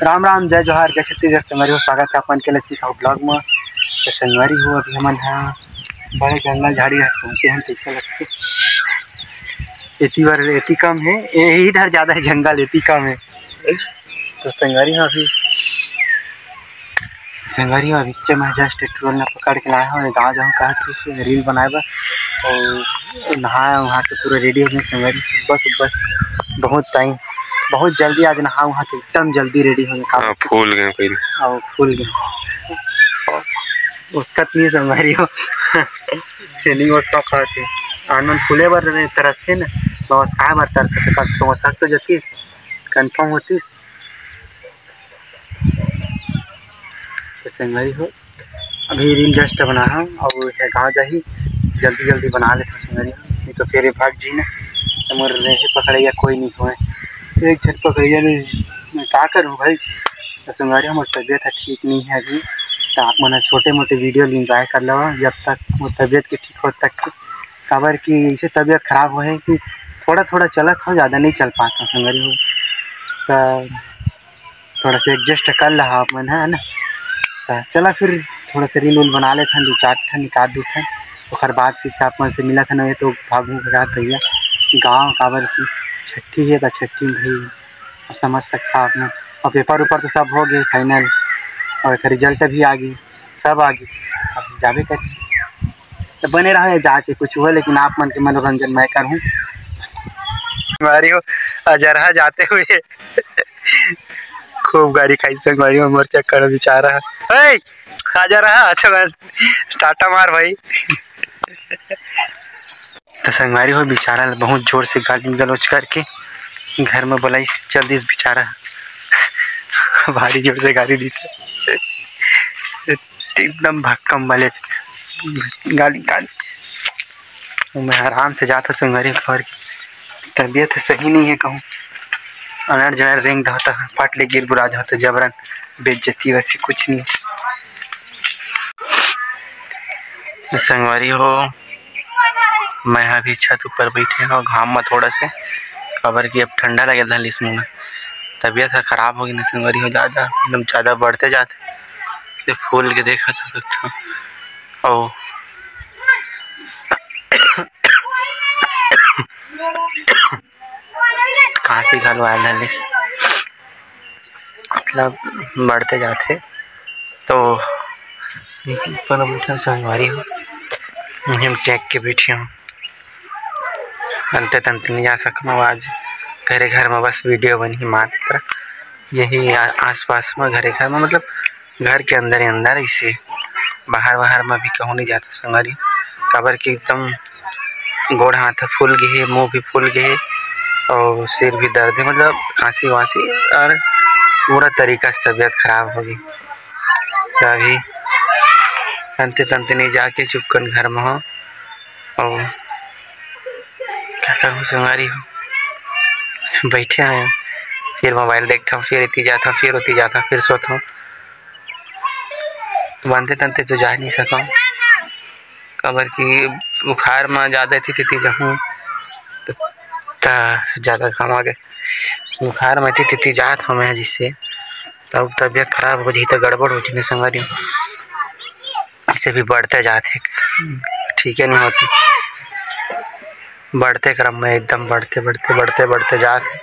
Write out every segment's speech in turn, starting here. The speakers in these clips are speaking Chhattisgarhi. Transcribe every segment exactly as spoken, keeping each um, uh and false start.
राम राम, जय जोहार, जय छत्तीसगढ़। संगवारी हो, स्वागत है अपन के लक्ष्मी साहू vlog में। तो संगवारी हो, अभी हमन ह बड़े जंगल झाड़ी हर पहुँचे हैं, कैसे लगते एती बार एती कम है, यही डर ज़्यादा है, जंगल एती कम है। तो संगवारी हो, अभी संगवारी हो, अभी मैं just ट्रोल न पकड़ के लाया हूँ, गाँव जाऊँ कहा थी reel बनाए बर। और नहा वहाँ के पूरा ready हो गए संगवारी, सुबह सुबह बहुत टाइम, बहुत जल्दी आज नहा वहाँ के एकदम जल्दी ready हो गए। हाँ, फूल गए पहले। और फूल गए। उसका तो नहीं संगवारी हो। नहीं, उसका खाते आनंद फूले बर तरसते ना, बस खाए बर तरसते, कम से कम वसा तो जती confirm होती। तो संगवारी हो, अभी reel just बना हूँ और ये गाँव जाही, जल्दी जल्दी बना लेते हैं संगवारी हो, नहीं तो फिर ये भाग जी ना, तो मोर रहे पकड़ैया कोई नहीं होए, एक झन पकड़ैया नहीं, मैं का करूँ भाई। तो संगवारी हो, मोर तबीयत ह ठीक नहीं है अभी, तो आप मन छोटे मोटे video ल enjoy कर लो जब तक वो तबीयत के ठीक हो तक के, काबर कि ऐसे तबीयत खराब हो है कि थोड़ा थोड़ा चलत हो, ज़्यादा नहीं चल पाता संगवारी हो। तो थोड़ा सा adjust कर ला आप मन, है ना। तो चला फिर थोड़ा सा reel उल बना लेथन, दो चार ठन, एक आध दो ठन, ओकर बाद फिर से आप मन से मिलत हन, ये तो भागू भगा भैया गाँव, काबर की छट्ठी है, तो छट्ठी में भाई आप समझ सकता आप मन। और paper उपर तो सब हो गए final, और एकर result भी आ गई, सब आ गई, अब जाबे करी। तो बने रहो, जाचे कुछ हुआ, लेकिन आप मन के मनोरंजन मैं करूँ। मारियो अजरहा जाते हुए खूब गाड़ी खाई संगवारी हो, मोर चक्कर में बेचारा। ए, आ जा रहा, अच्छा, मैं टाटा मार भाई। तो संगवारी हो, बेचारा ल बहुत जोर से गाली गलौज करके घर में बुलाइस, चल दिस बेचारा। भारी जोर से गाली दिस, एकदम भक्कम वाले गाली, गाली। मैं आराम से जात हूँ संगवारी हो, काबर की तबीयत सही नहीं है कहूँ। अनर जनर रेंग दहता, फट ले गिर बुरा जाता, जबरन बेइज्जती वैसे कुछ नहीं। संगवारी हो, मैं अभी छत ऊपर बैठे हूँ घाम में थोड़ा से, काबर कि अब ठंडा लगे धलिस मुँह में। तबीयत ह खराब हो गई ना संगवारी हो, ज़्यादा एकदम ज़्यादा बढ़ते जाते। ये फूल के देखा था, था। ओ खांसी घलो आयल हलिस, मतलब बढ़ते जाथे। तो ऊपर बैठे संगवारी हो, मुहिम चेक के बैठे हो, अंते तंते नहीं जा सकम आज। घरे घर में बस video बनही मात्र, यही आ-, आसपास में घरे घर में, मतलब घर के अंदर ही अंदर, इसे बाहर बाहर में भी कहूँ नहीं जाता संगवारी, काबर कि एकदम गोड़ हाथ फूल गे हे, मुँह भी फूल गे हे और सिर भी दर्द हे, मतलब खांसी वांसी और पूरा तरीका से तबीयत खराब हो गई। तो अभी तंते तंते नहीं जाके चुपकन घर में हो और क्या करूँ संगवारी हो, बैठे हैं, फिर mobile देखता हूँ, फिर इतनी जाता हूँ, फिर उतनी जाता हूँ, फिर सोता हूँ। बनते तनते तो जा नहीं सकंव, काबर कि बुखार म जादा एती तेती जाहूँ त, त जादा घाम आगे। बुखार म एती तेती जात हवं मैं, जिससे तब तबीयत खराब हो जाही, त गड़बड़ हो जाही न संगवारी। इसे भी बढ़ते जात हे, ठीक है नहीं होती। बढ़ते क्रम में एकदम बढ़ते, बढ़ते, बढ़ते, बढ़ते जात हे।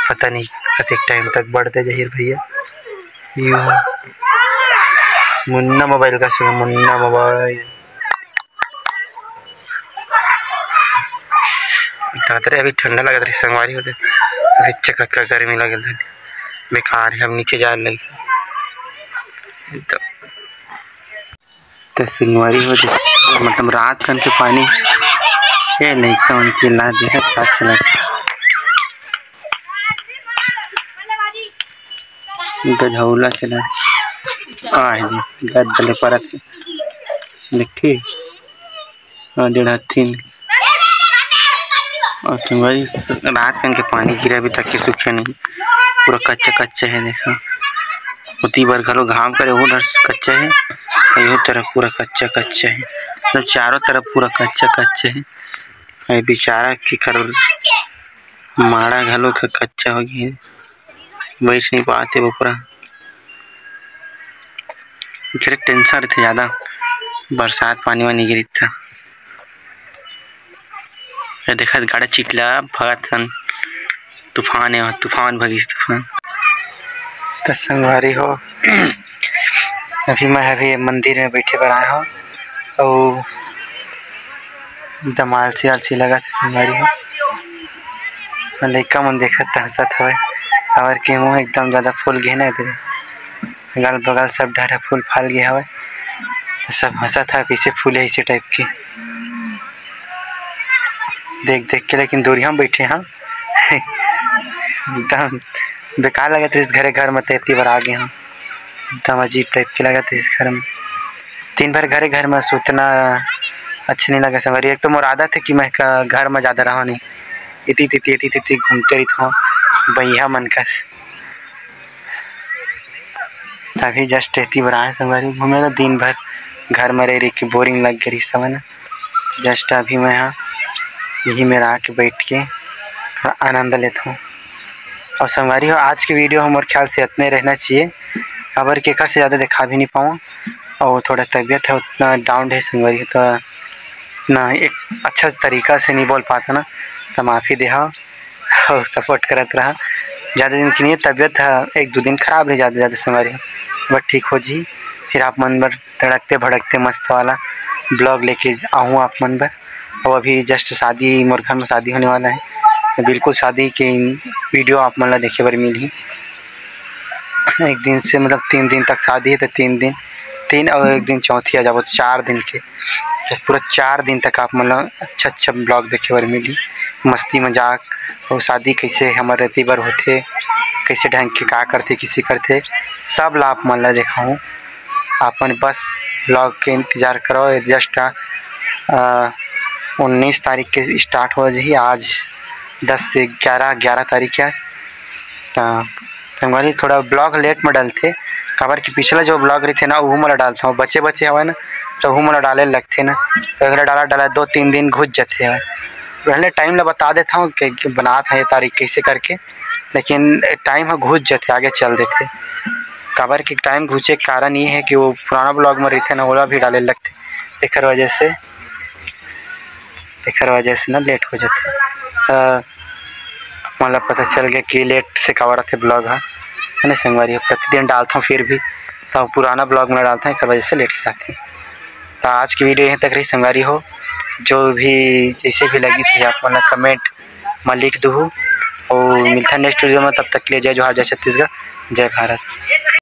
पता नहीं कतेक time तक बढ़ते जाही रे भैया। ये मुन्ना mobile का सुनो, मुन्ना mobile। तातरे अभी ठंडा लगत रही संगवारी होते, अभी चकत का गर्मी लगत रही। बेकार है, अब नीचे जाने लगी। तो त संगवारी हो, जैसे मतलब रात कन के पानी, ए लइका मन चिल्ला दे हे, का खेलत गझौला खेलत, आ हे गद्दले परत के, देखी, आ डेढ़ हत्थी। और संगवारी, रात कन के पानी गिरा, अभी तक के सूखे नहीं, पूरा कच्चा कच्चा है। देखा, ओती बर घलो घाम करे, वो डर कच्चा है, और ये तरफ पूरा कच्चा कच्चा है, मतलब चारों तरफ पूरा कच्चा कच्चा है। ये बेचारा के कर माड़ा घलो क-, कच्चा हो गया है। बइठ नहीं पाते वो पूरा। एखरे tension रहिथे ज़्यादा, बरसात पानी वानी गिरिस त। ये देखत गाड़ा चिटला भगत सन, तूफान है, तूफान भगिस तूफान। त संगवारी हो, अभी मैं अभी मंदिर में बैठे बर आए हव अउ एकदम आलसी आलसी लगत हे संगवारी हो। लइका मन देखत त हंसत हवय, काबर के मुंह एकदम ज्यादा फूल गे ना एदे। अगल बगल सब डहर फूल फाल गे हवय, तो सब हंसत हवय, कैसे फूल है इसे टाइप के। देख देख के, लेकिन दूरिया में बैठे हम। एकदम बेकार लगत रहिस घरे घर में, तेती बर आ गे हम। एकदम अजीब टाइप के लगत रहिस घर में। दिन भर घरे घर में सुतना अच्छा नहीं लगे संगवारी। एक तो मोर आदत है कि मैं का-, घर में ज्यादा रहो नहीं, इति तिति इति तिति घूमते रहिथव बइहा मन कस। तभी just एती बर आए संगवारी घूमे ला। दिन भर घर में रह रह के boring लग गे रहिस हवय ना। Just अभी मैं हा यही मेर आके बैठ के थोड़ा आनंद लेथव। और संगवारी हो, आज के video हमर ख्याल से इतने रहना चाहिए, काबर के एकर से ज्यादा दिखा भी नहीं पाऊँ। और थोड़ा तबीयत है उतना down है संगवारी हो, तो ना एक अच्छा तरीका से नहीं बोल पाता ना, तो माफी देहा। और support करत रहा। ज्यादा दिन की नहीं है, तबीयत ह एक दो दिन खराब रही, ज्यादा ज्यादा संगवारी, but ठीक हो जी। फिर आप मन बर तड़कते भड़कते मस्त वाला blog लेके आहूँ आप मन बर। और अभी just शादी, मोर घर में शादी होने वाला है, तो बिल्कुल शादी के video आप मन ला देखे बर मिलही। एक दिन से मतलब तीन दिन तक शादी है, तो तीन दिन, तीन और एक दिन चौथी आ जाबो, तो चार दिन के, पूरा चार दिन तक आप मन ला अच्छा अच्छा blog देखे बर मिली। मस्ती मजाक, और शादी कैसे हमर रति बर होथे, कैसे ढंग के का करथे, किसे करथे, सब ला आप मन ला देखाऊँ। आप मन बस blog के इंतजार करो। ये just उन्नीस तारीख के start हो जाही, आज दस से ग्यारह, ग्यारह तारीख है। त संगवारी, थोड़ा blog late में डलथे, काबर कि पिछला जो blog रहिथे ना, उहू मन ला डालथव, बचे बचे हवय ना, त उहू मन ला डाले लगथे ना, त एकला डाला डाला दो तीन दिन घुस जथे हवय। पहले time ला बता देथव कि, कि बनात हे ये तारीख कैसे करके, लेकिन time ह घुस जथे, आगे चल देथे। काबर कि time घुसे के कारण ये है कि वो पुराना blog में रहिथे ना, ओला भी डाले लगथे, एकर वजह से, एकर वजह से ना late हो जाथे। त आप मन ला पता चल गया कि late से काबर आथे blog ह, है ना संगवारी हो। प्रतिदिन डालथव फिर भी, तो पुराना blog में डालथव, एकर वजह से late से आथे। तो आज की video यहीं तक रही संगवारी हो। जो भी जैसे भी लगिस आप मन ला comment में लिख दूहू, और मिलथन next video में। तब तक के लिए जय जोहार, जय छत्तीसगढ़, जय भारत।